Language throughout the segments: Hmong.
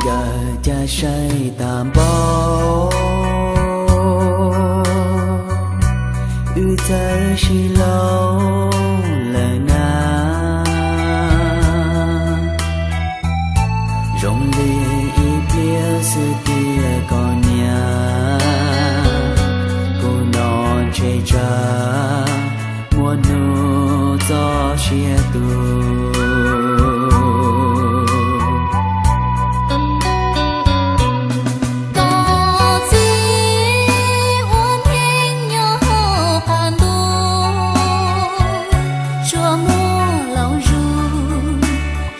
Kawg caj saib tag npaum, wb txawj sib laug lawm na. Zoo li ib pliag xwb tiag koj niam, kuv hnov ntshe tsam muaj hnub txoj sia tu. Koj txiv ua neej nyob hauv qab ntuj, tsuas muaj hloov zus,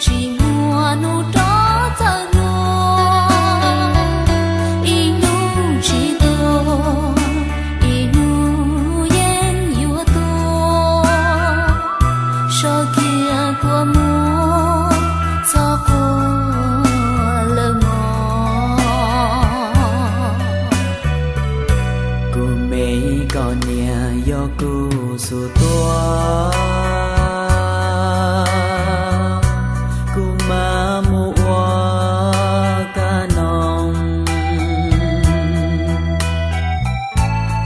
tsis muaj hnub rov txawm hluas. Ib hnub tsis tuag, ib hnub yeej yuav tuag, sawv kiag kua muag txhob quaj lawm mog. Kuv me koj niam, yog kuv xub tuaj, kuv mam mus ua kab noog.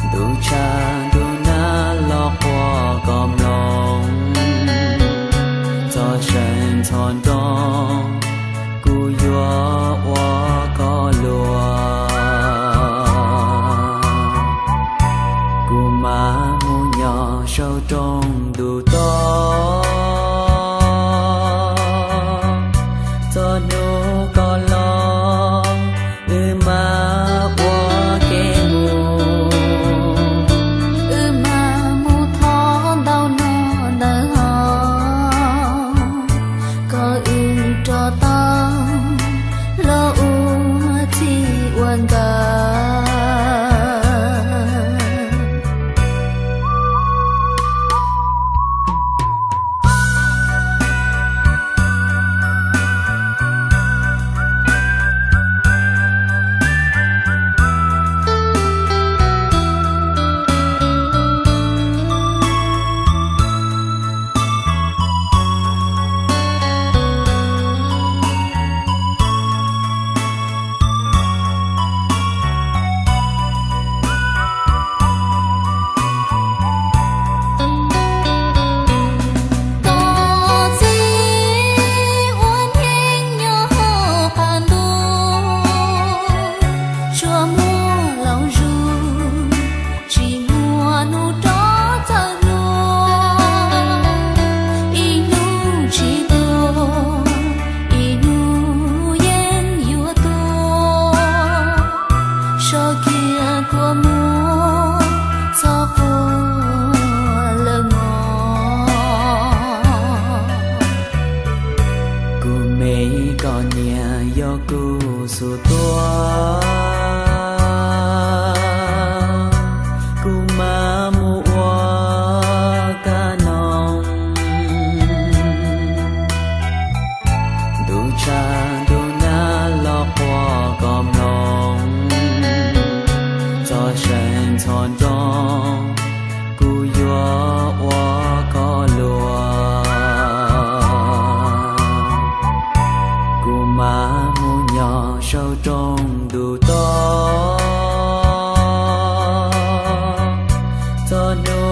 Ntuj tshav ntuj nag los quaj koj mloog, txhob seev txhob nroo, kuv yuav ua koj luag. Kuv mam mus nyob saum rooj ntuj tod, txog hnub koj los wb mam ua ke mus. Wb mam mus thov ntau no ntawd ho, kom wb rov tau los ua txij ua nkawm. Koj txiv ua neej nyob hauv qab ntuj, tsuas muaj hloov zus, tsis muaj hnub rov txawm hluas. Ib hnub tsis tuag, ib hnub yeej yuav tuag, sawv kiag kua muag txhob quaj lawm mog. Kuv me koj niam, yog kuv xub tuaj, kuv mam mus ua kab noog. Ntuj tshav ntuj nag los quaj koj mloog, txhob seev txhob nroo, kuv yuav ua koj luag. Kuv mam mus nyob saum rooj ntuj tod, txog hnub